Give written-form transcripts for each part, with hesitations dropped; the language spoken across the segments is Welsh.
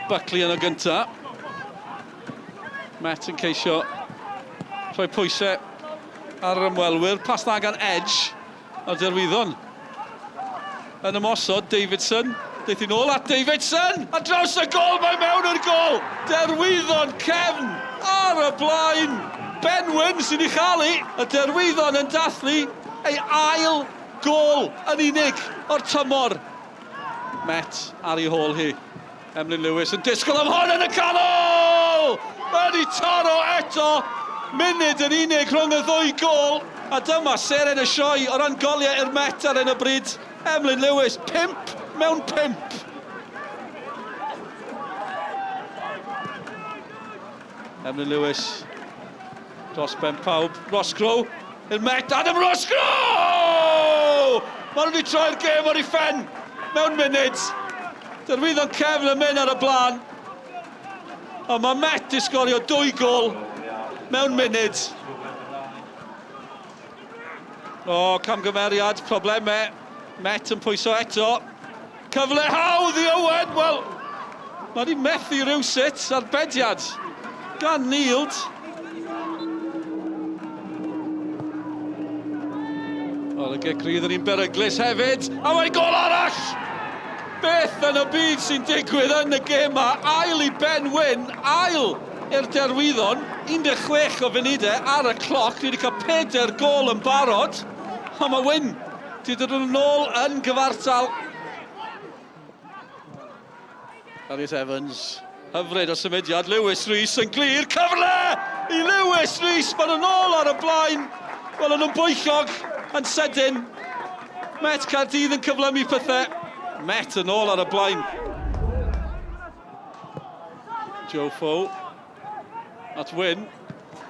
Buckley yn o gynta. Met yn ceisio rhoi pwysau ar yr ymwelwyr. Pas dda gan Edge. A Derwyddon yn ymosod. Davidson. Deith hi'n ôl at Davidson! A draws y gol, mae mewn i'r gol! Derwyddon cefn ar y blaen! Ben Wyn sy'n ei chael hi! Y Derwyddon yn dathlu ei ail gol yn unig o'r tymor. Met ar ei hôl hi. Emlyn Lewis yn disgwyl am hon yn y canol! Mae wedi taro eto! Munud yn unig rhwng y ddwy gôl, a dyma seren y sioe o ran goliau i'r Met ar hyn o bryd. Emlyn Lewis, 5 mewn 5! Emlyn Lewis dros ben pawb. Roscrow i'r Met, Adam Roscrow! Maen nhw wedi troi'r gêm ar ei phen mewn munud. Derwyddon cefn yn mynd ar y blaen. Ond mae Met i sgorio dwy gol mewn munud. O, camgymeriad, problemau. Met yn pwyso eto. Cyfle hawdd i Owen! Wel, mae wedi methu rhywsut, arbediad gan Neild. Wel, y gic rydd yn un beryglus hefyd, a mae'n gol arall! Beth yn y byd sy'n digwydd yn y gêm ma? Ail i Ben Wyn, ail i'r Derwyddon, 16 o funudau ar y cloc, ni wedi cael pedair gol yn barod, ond mae Wyn 'Di dod yn ôl yn gyfartal. Elliot Evans, hyfryd o symudiad, Lewis Rees yn glir, cyfle i Lewis Rees, maen nhw'n ôl ar y blaen, wel nhw'n bwyllog yn sydyn. Met Caerdydd yn cyflymu pethau, Met yn ôl ar y blaen. Joe Foe At Wyn.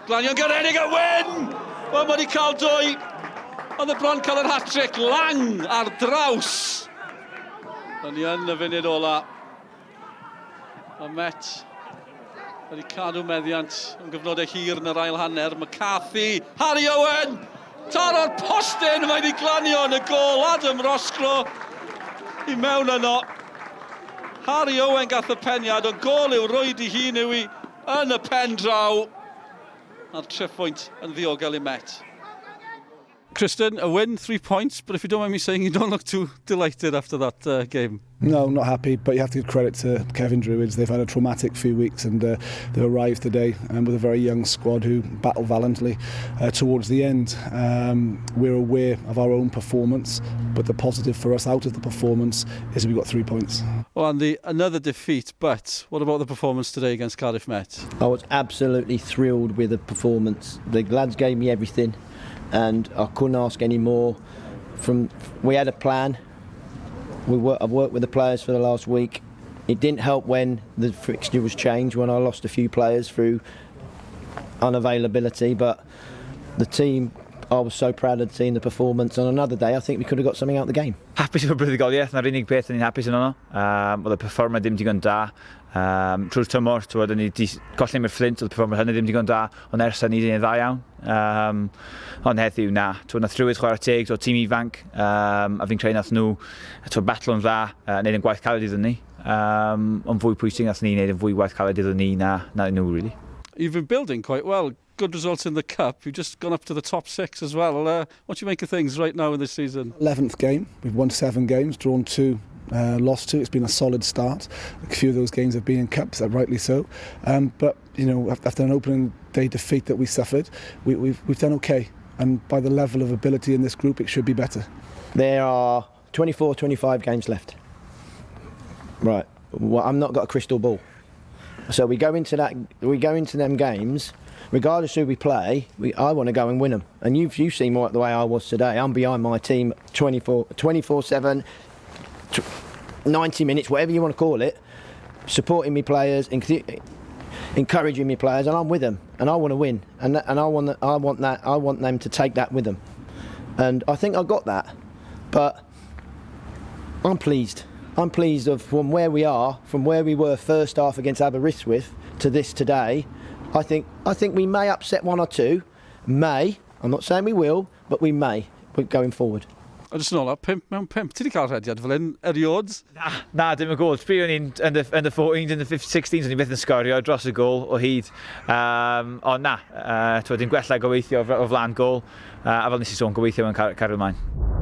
Glanio'n garedig a Wyn! Wel, mae wedi cael dwy. Oedd y bron cael yr hat-trick. Lang ar draws. Ond ni yn y funud ola. Mae Met wedi cadw meddiant am gyfnodau hir yn yr ail hanner. McCarthy, Harry Owen! Taro'r postyn, mae wedi glanio yn y gol. Adam Roscrow i mewn yno. Harry Owen gath y peniad, ond gol yw rwyd i hun yw i yn y pen draw. A'r triphwynt yn ddiogel i Met. Kristen, a win, three points, but if you don't mind me saying, you don't look too delighted after that uh, game. No, not happy, but you have to give credit to Cefn Druids. They've had a traumatic few weeks and uh, they've arrived today um, with a very young squad who battled valiantly uh, towards the end. Um, we're aware of our own performance, but the positive for us out of the performance is we got three points. Well, Andy, another defeat, but what about the performance today against Cardiff Met? I was absolutely thrilled with the performance. The lads gave me everything and I couldn't ask any more. From we had a plan. We work, I've worked with the players for the last week. It didn't help when the fixture was changed, when I lost a few players through unavailability, but the team, I was so proud of the team, the performance. On another day, I think we could have got something out of the game. Hapus efo buddugoliaeth, na'r unig beth o'n i'n hapus yn ono. Um, oedd y perfformiad ddim digon da. Um, trwy'r tymor, ti'n o'n i wedi colli am i'r Flint, oedd y perfformiad hynny ddim digon da, ond ers hynny, ni'n dda iawn. Um, ond heddiw, na. Ti'n nath rhywyd chwarae teg, ti'n tîm ifanc, um, a fi'n credu nath nhw, ti'n batlo'n dda, uh, neud yn gwaith caled iddyn ni. Um, ond fwy pwysig nath ni wneud yn fwy gwaith caled iddyn ni na, na nhw, really. You've been building quite well. Good results in the cup. You've just gone up to the top six as well. Uh, what do you make of things right now in this season? 11th game. We've won seven games, drawn two, uh, lost two. It's been a solid start. A few of those games have been in cups, uh, rightly so. Um, but, you know, after an opening day defeat that we suffered, we, we've, we've done okay. And by the level of ability in this group, it should be better. There are 24, 25 games left. Right. Well, I'm not got a crystal ball. So we go into that, we go into them games, regardless who we play, we, I want to go and win them. And you've, you've seen what the way I was today. I'm behind my team 24, 24-7, 90 minutes, whatever you want to call it, supporting me players, encouraging me players, and I'm with them, and I want to win, and and I want I want that I want them to take that with them, and I think I got that, but I'm pleased. I'm pleased of from where we are, from where we were first half against Aberystwyth to this today. I think I think we may upset one or two, may. I'm not saying we will, but we may going forward. A jyst yn ola, 5 mewn 5. Ti wedi cael rhediad fel hyn eriod? Na, na, dim y gol. Pryd o'n i'n yn the, yn the 14s, yn the 16s, o'n i byth yn sgorio dros y gol o hyd. Um, ond na, uh, twyd, dim gwella gobeithio o, o flan gol. Uh, a fel nes i sôn, gobeithio mewn car cario ymlaen.